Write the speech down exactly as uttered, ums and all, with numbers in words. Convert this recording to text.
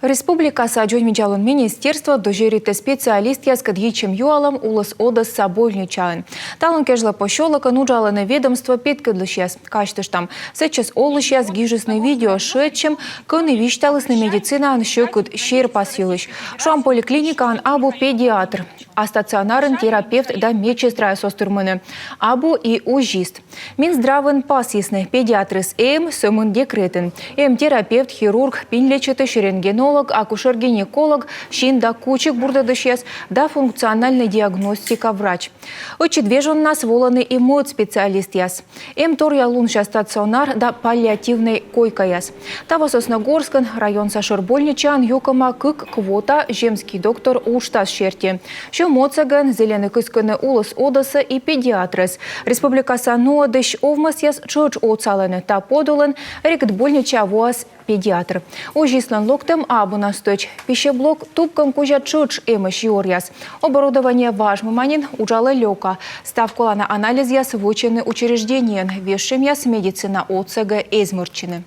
Республикаса дзоньвидзалун министерство дӧзьӧритӧ специалистъяскӧд йитчӧм юалӧм Улыс Одесса больничаын. Талун кежлӧ посёлокын уджалӧны ведомство петкӧдлысьяс. Казьтыштам, сэтчӧс олысьяс гижисны видео шыӧдчӧм, кӧні висьталісны медицинаын сьӧкыд серпас йылысь. Шуам, поликлиникаын абу педиатр, а стационарын терапевт да медсестраяс оз тырмыны. Абу и УЗИст. Минздравын пасйисны: педиатрыс эм, сӧмын декретын. Эм терапевт, хирург, пинь лечитысь, рентгенолог, акушер-гинеколог, син да кучик бурдӧдысьяс да функциональнӧй диагностика врач. Ӧтчыд вежоннас волӧны и мӧд специалистъяс. Эм торъя лунся стационар да паллиативнӧй койкаяс. Таво Сосногорскын районса шӧр больничаын юкӧма кык квота «Земский доктор» уджтас серти. Сьӧм отсӧгӧн зільӧны кыскыны Улыс Одессаӧ и педиатрӧс. Республикаса нуӧдысь овмӧсъяс тшӧтш отсалӧны. Та подулын регыд больничаӧ воас педиатр. УЗИстлӧн локтӧм абу на стӧч. Пищеблок тупкӧм кузя тшӧтш эмӧсь юӧръяс. Оборудование важмӧма нин, уджалӧ лёка. Став колана анализъяс вӧчӧны учреждениеын, вежсьӧмъяс медицина отсӧгӧ эз мӧрччыны.